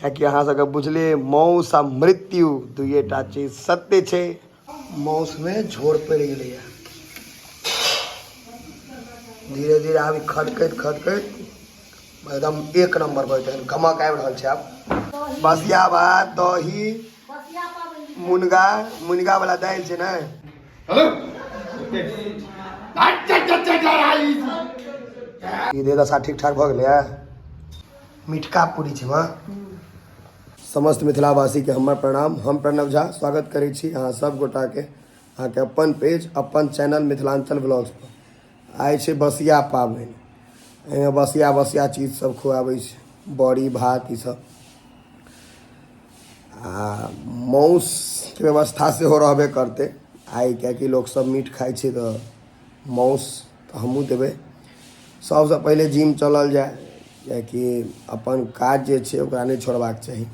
कियाकि अहाँ सबके बुझले मौस आ मृत्यु दुइएटा चीज सत्य छै। मौसमे झोर पड़ि गेलैए, धीरे धीरे आब खदकैत खदकैत एकदम एक नंबर भऽ जेतै। गमक आबि रहल छै आब। बसिया भात, दही, मुनगा, मुनगा वाला दालि छै ने। ई दे दशा ठीक ठाक भऽ गेलैए। मिठका पूरी छै माँ। समस्त मिथिलावासीके हमर प्रणाम। हम प्रणव झा स्वागत करै छी अहाँ सब गोटाके अहाँके अपन पेज अपन चैनल मिथिलाञ्चल ब्लॉग्स पर। आइ छै बसिया पाबनि, एहिमे बसिया बसिया चीज सब खुआबै छै, बड़ी भात ई सब, आ मासुके व्यवस्था सेहो रहबे करतै आइ, किएकि लोकसब मीट खाइ छै तऽ मासु तऽ हमहूँ देबै। सबसँ पहिले जिम चलल जाय, किएकि अपन काज जे छै ओकरा नहि छोड़बाक चाही।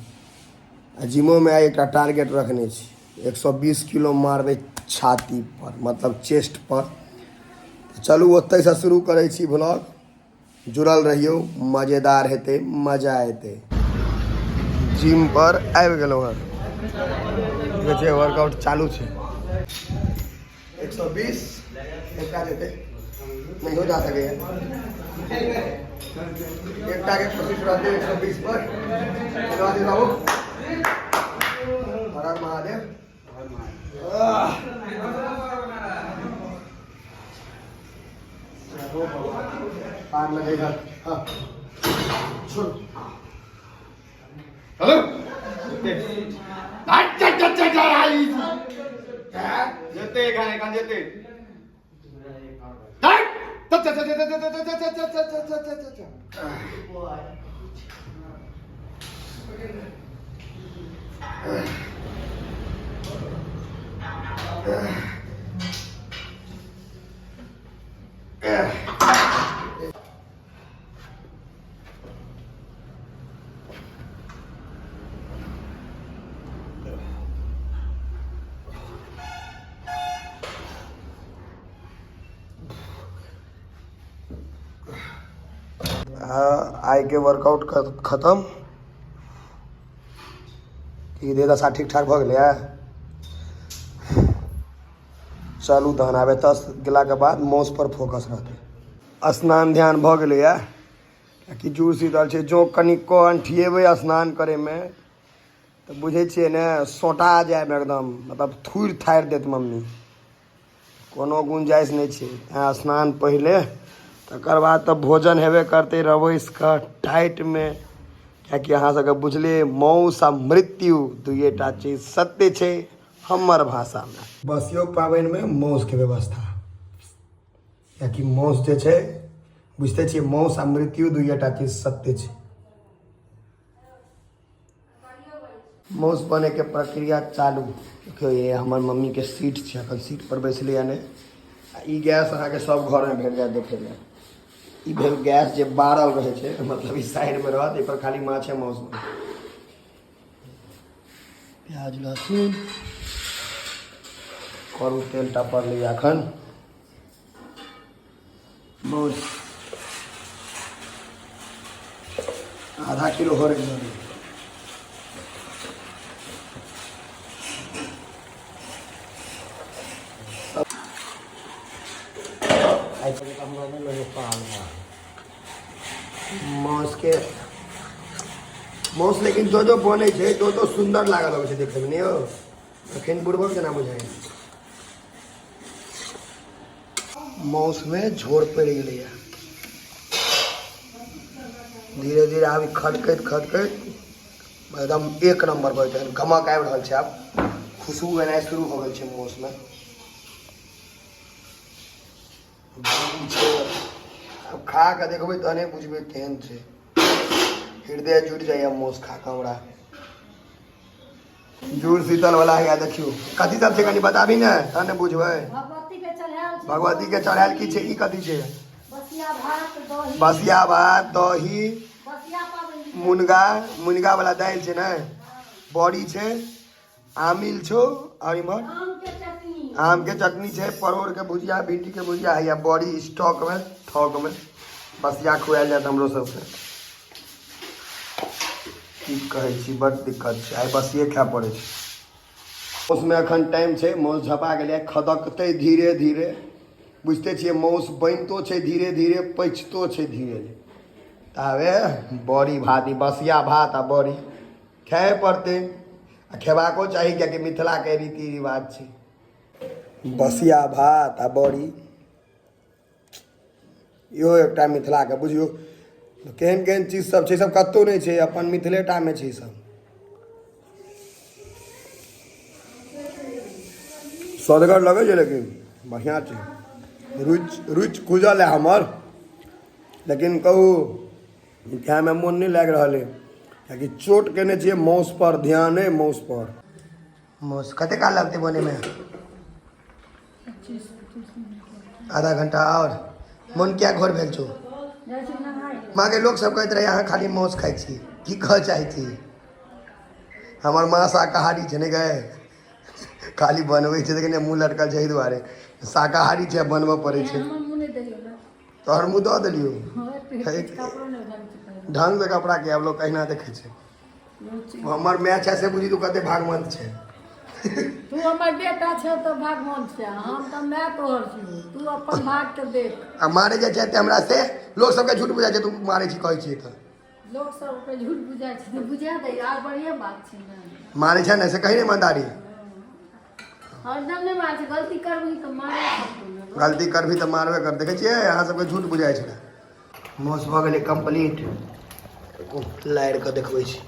आ जिमोमे आइ एकटा टारगेट रखने छी, 120 किलो मारबै छाती पर, मतलब चेस्ट पर। चलू ओतहिसँ शुरू करै छी ब्लॉग, जुड़ल रहियौ, मजेदार हेतै, मजा एतै। जिम पर आबि गेलहुँ हँ, देखै छियै वर्कआउट चालू छै। 120 एकटा जेतै नहियो जा सकैए, एकटा के कोशिश रहतै 120 पर। बाबू हर हर महादेव। पार लगेगा। हाँ छोड़। हेलो যেতে এখানে এখানে যেতে। आइ के वर्कआउट खतम। ई देह दशा ठीक ठाक भऽ गेलैए। चलू तहन आब एतऽ गेलाके बाद माउस पर फोकस रहतै। स्नान ध्यान भऽ गेलैए, किएकि जुड़ शीतल छै। जँ कनिको अनठिएबै स्नान करैमे तऽ बुझै छियै ने, सोटा जायब एकदम, मतलब थुरि थारि देत मम्मी। कोनो गुंजाइश नहि छै। तैँ स्नान पहिले, तकर बाद तऽ भोजन हेबे करतै रवैस कऽ टाइटमे, किएकि अहाँ सबके बुझले मौस आ मृत्यु दुइएटा चीज सत्य छै हमर भाषामे। बसियो पाबनिमे मौसके व्यवस्था, किएकि मौस जे छै बुझिते छियै, मौस आ मृत्यु दुइएटा चीज सत्य छै। मौस बनैके प्रक्रिया चालू। देखियौ, ये हमर मम्मीके सीट छै, अखन सीट पर बैसलै नहि। आ ई गैस अहाँके सब घरमे भेट जायत देखै लए। ई भेल गैस जे बारल रहै छै, मतलब ई साइडमे रहत, एहिपर खाली माछे माउस बनत। प्याज लहसुन करू तेल टा पड़लै अखन। माउस आधा किलो हो रही है। माउस के माउस लेकिन जो जो बनै छै तो तो सुंदर लागल लगै छै देखैमे नहि यौ। अखन बुड़बक जेना बुझाइ। माउसमे झोर पड़ि गेलैए, धीरे धीरे आब खदकैत खदकैत एकदम एक नंबर भऽ जेतै। गमक आबि रहल छै आब, खुशबू एनाइ शुरू भऽ गेल छै माउसमे। छै आब खा कऽ देखबै तहने बुझबै केहन छै। हृदय जुड़ि जाइए माउस खा कऽ हमरा। जुड़ शीतल वाला है। देखियौ कथी सब छै, कनि बताबी ने तहन ने बुझबै। भगवती के चढ़ायल छै। भगवती के चढ़ायल की छै? ई कथी छै? बसिया भात दही। बसिया भात दही। बसिया पाबनि। मुनगा, मुनगा वाला दालि छै ने, बड़ी छै, आमिल छौ, और इम्हर आम के चटनी। आम के चटनी छै, परोड़ के भुजिया, भिंडी के भुजिया है, या बड़ी स्टॉक में थोक में बसिया खुआयल जायत हमरो सबके। की कहै छी, बड दिक्कत छै। आइ बसिए खाय पड़ै छै। मौसमे एखन टाइम छै, मौस झपा गेलै, खदकतै धीरे धीरे। बुझिते छियै, मौस बनितो छै धीरे धीरे, पचितो छै धीरे धीरे। ताबे बड़ी भात, ई बसिया भात आ बड़ी खाए पड़तै आ खेबाको चाही, कियाकि मिथिलाके रीति रिवाज छै बसिया भात आ बड़ी। इहो एकटा मिथिलाके बुझियौ केहन केहन चीज सब छै, सब कतहु नहि छै, अपन मिथिलेटामे छै सब। स्वदगर लगै छै, लेकिन बढ़िआँ छै। रुचि रुचि खुजल है हमर, लेकिन कहू खायमे मोन नहि लागि रहल है, कियाकि चोट केने छियै माउस पर। ध्यान अइ माउस पर। माउस कते काल लगतै बनैमे? आधा घंटा। आओर मोन किया घोर भेल छौ माँ के? लोक सब कहैत रहै अहाँ खाली माउस खाइ छी। की कहऽ चाहै छी? हमर माँ शाकाहारी छै ने गए, खाली बनबै छै। देखने मुँह लटकल छै, एहि दुआरे शाकाहारी छै, बनबऽ पड़ै छै। तोहर मुँह दऽ देलियौ ढंग से कपड़ा के। आब लोक अहिना देखै छै। हमर माय छै से बुझी तू कते भागवंत छै। तू हमर बेटा छै तऽ भागवंत छै, हम तऽ माय तोहर छियौ। तू अपन भाग के देख। आ मारे जाइ छै हमरा से लोक सबके झूठ बुझाइ छै। तू मारे छी कहै छियै तऽ लोक सबके झूठ बुझाइ छै तऽ बुझा दे, आर बढ़िआँ बात छै ने। मारे छै ने से कही ने ईमानदारी। हरदम नहि मारै छै, गलती करबही तऽ मारे पड़तौ ने। गलती करबही तऽ मारबे कर। देखै छियै, अहाँ सबके झूठ बुझाइ छलै। मौस भऽ गेलै कम्प्लीट। लारि कऽ देखबै छी।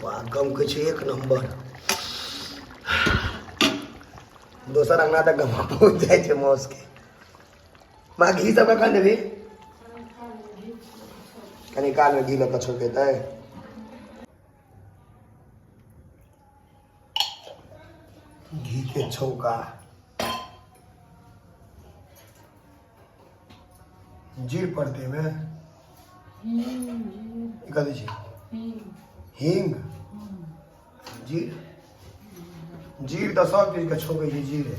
वाह, गमकै छै एक नम्बर। दोसर अंगना तक गमा पहुँच जाइ छै मौसके। माँ, घी सब कखन देबही? कनी कालमे घी लऽ कऽ छौकेतै। घी के छौका। जीर पड़तै एहिमे? ई कथी छै? हींग, जीर। जीर तऽ सब चीजके छौकै छै जीरे।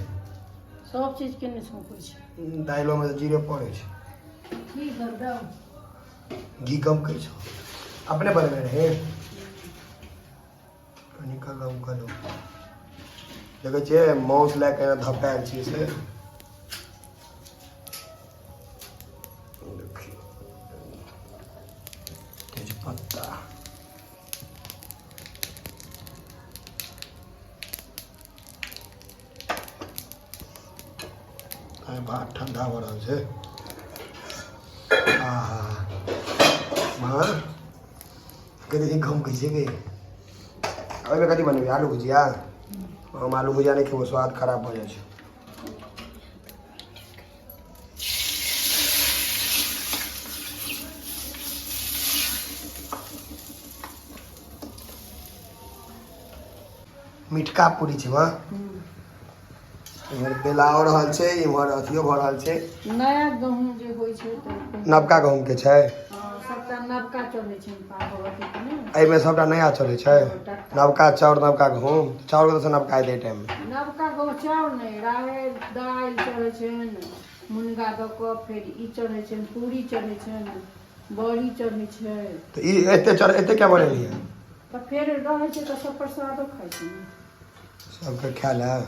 सब चीज के नहि छौकै छै। दालिओमे तऽ जीरे पड़ै छै। की करबै? घी गमकै छौ? अपने बनेने रहे? कनि कऽ गमकल। देखै छियै, माउस लए कऽ एना धपायल छियै से देखियौ। तेजपत्ता। आइ भात ठंडा भऽ रहल छै। आहा माँ, कते गमकै छै गे। ओहिमे कथी बनेबै? आलू भुजिया? हम आलू भुजिया नहि खेबो, स्वाद खराब भऽ जाइ छै। मिठका पूरी छै। वाह, इम्हर बेलाओ रहल छै, इम्हर अथियो भऽ रहल छै। नया गहूँम जे होइ छै तऽ नवका गहूँम के छै। हँ, सबटा नवका चढ़ै छै भगवतीके ने। एहिमे सबटा नया चढ़ै छै, नवका चाउर, नवका गहूँम। चाउर के तऽ नवका एतै टाइममे। नवका गहूँम चाउर नहि, राहरि दालि चढ़ै छनि मुनगा दऽ कऽ। फेर ई चढ़ै छनि, पूरी चढ़ै छनि, बड़ी चढ़ै छै। तऽ ई एते चढ़ एते क्या बनेलियै? तऽ फेर रहै छै तऽ सब प्रसादो खाइ छै ने। सबके खायल है।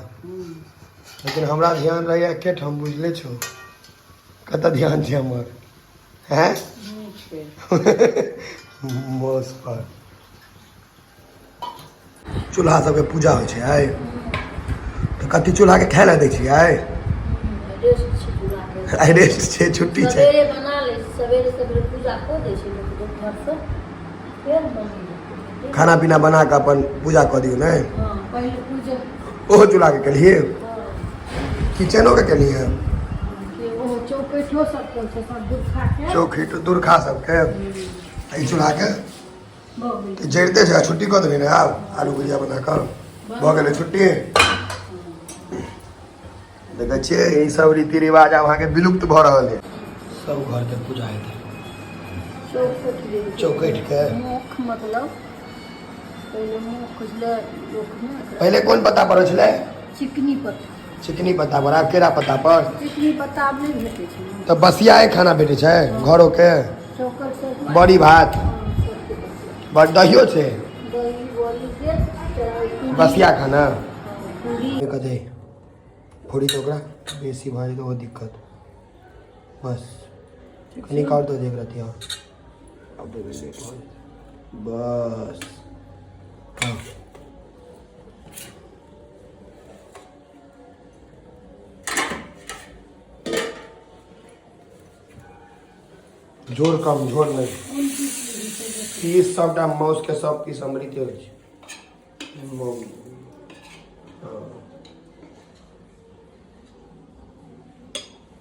लेकिन हमरा ध्यान रहैए एके ठाम, बुझले छौ कतऽ ध्यान छै हमर? हैं? नीक छै। मौस पर। चूल्हा सबके पूजा होइ छै आइ तऽ कथी चूल्हाके खाय लए दै छियै आइ? रेस्ट छै पूरा के। आइ रेस्ट छै, छुट्टी छै। सवेरे बना लै छै, सवेरे सवेरे पूजा कऽ दै छै लोक दोपहर से, फेर मम्मी खाना पीना बना कऽ अपन पूजा कऽ दियौ ने। हँ, पहिले पूजा। ओहो चूल्हाके केलियै? हँ। किचनोके केलियै? के ओहो चौकैठो सब होइ छै, सब दुखा के। चौखट दुर्खा सबके ई चूल्हाके। भऽ गेल। तऽ जरिते छै, छुट्टी कऽ देबै ने आब। आलू भुजिया बना कऽ भऽ गेलै छुट्टी। देखै छियै, ई सब रीति रिवाज आब अहाँके विलुप्त भऽ रहल है। सब घरके पूजा हेतै। चौखट जे होइ छै, चौखटि के। मुख मतलब पहिले मुख ले लोक ने एकरा। पहिले कोन पत्ता पर होइ छलै? चिकनी पत्ता। चिकनी पत्ता पर, आब केरा पत्ता पर। चिकनी पत्ता आब नहि भेटै छै ने। तऽ बसियाए खाना भेटै छै घरोके? चौकट से। बड़ी भात। बड दहियो छै। दही बड़ी से चढ़ाबै। बसिया खाना। पूरी। कथी फोड़ी तऽ ओकरा बेसी भऽ जेतै, ओहो दिक्कत। बस, कनिक आओर दऽ दे एक रत्ती आओर। आब देबै, लेट भऽ जेतै। बस, हँ। झोर कम, झोर नहि। पीस सबटा माउसके सब पीस अमृते होइ छै। हँ।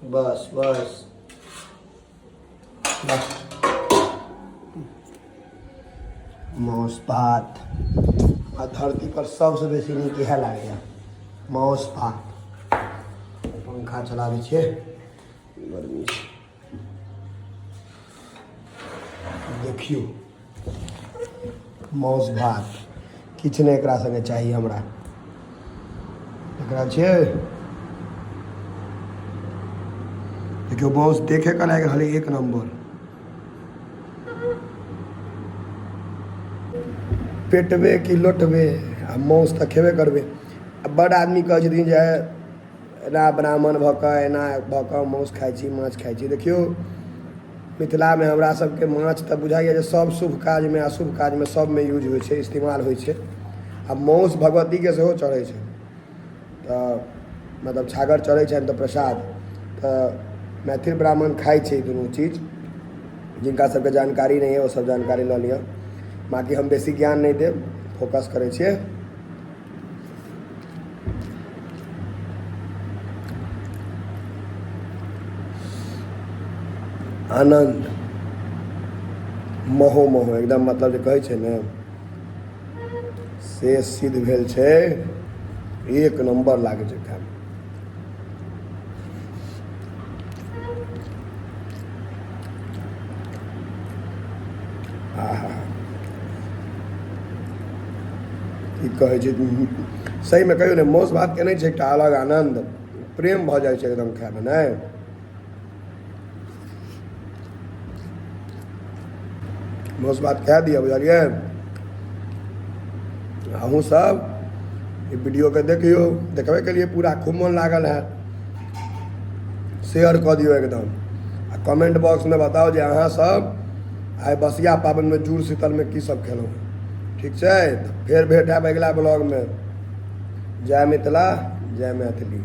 बस बस बस। माउस भात आ धरती पर सबसँ बेसी नीक इएह लागैए, माउस भात। पंखा चला दै छियै, गर्मी छै। देखियौ, माउस भात, किछु नहि एकरा सङ्गे चाही हमरा। एकरा छै, देखियौ, माउस देखे के लागि रहल एक नम्बर। पेटबे कि लोटबे, आ माउस तऽ खेबे करबै। आ बड्ड आदमी कहै छथिन जे एना ब्राह्मण भऽ कऽ, एना भऽ कऽ माउस खाइ छी, माछ खाइ छी। देखियौ, मिथिलामे हमरा सबके माछ तऽ बुझाइए जे सब शुभ काजमे, अशुभ काजमे, सबमे यूज होइ छै, इस्तेमाल होइ छै। आ माउस भगवतीके सेहो चढ़ै छै, तऽ मतलब छागर चढ़ै छनि तऽ प्रसाद। तऽ मैथिल ब्राह्मण खाइ छै ई दुनू चीज। जिनका सबके जानकारी नहि अइ, ओ सब जानकारी लऽ लिअ। बाँकी हम बेसी ज्ञान नहि देब, फोकस करै छियै। आनन्द महो महो एकदम, मतलब जे कहै छै ने, से सिद्ध भेल छै। एक नम्बर लागै छै खायमे। आहा, की कहै छै, सहीमे कहियौ ने, मासु भात के नहि छै एकटा अलग आनन्द, प्रेम भऽ जाइ छै एकदम खायमे, नहि? मासु भात खाए दिअ, बुझलियै? अहूँ सब ई वीडियोके देखियौ, देखबे के लिए पूरा खूब मोन लागल हैत। शेयर कऽ दियौ एकदम आ कमेंट बॉक्समे बताउ जे अहाँ सब आइ बसिया पाबनिमे जुड़ शीतलमे की सब खेलहुँ। ठीक छै, तऽ फेर भेट हैब अगिला ब्लॉगमे। जय मिथिला, जय मैथिली।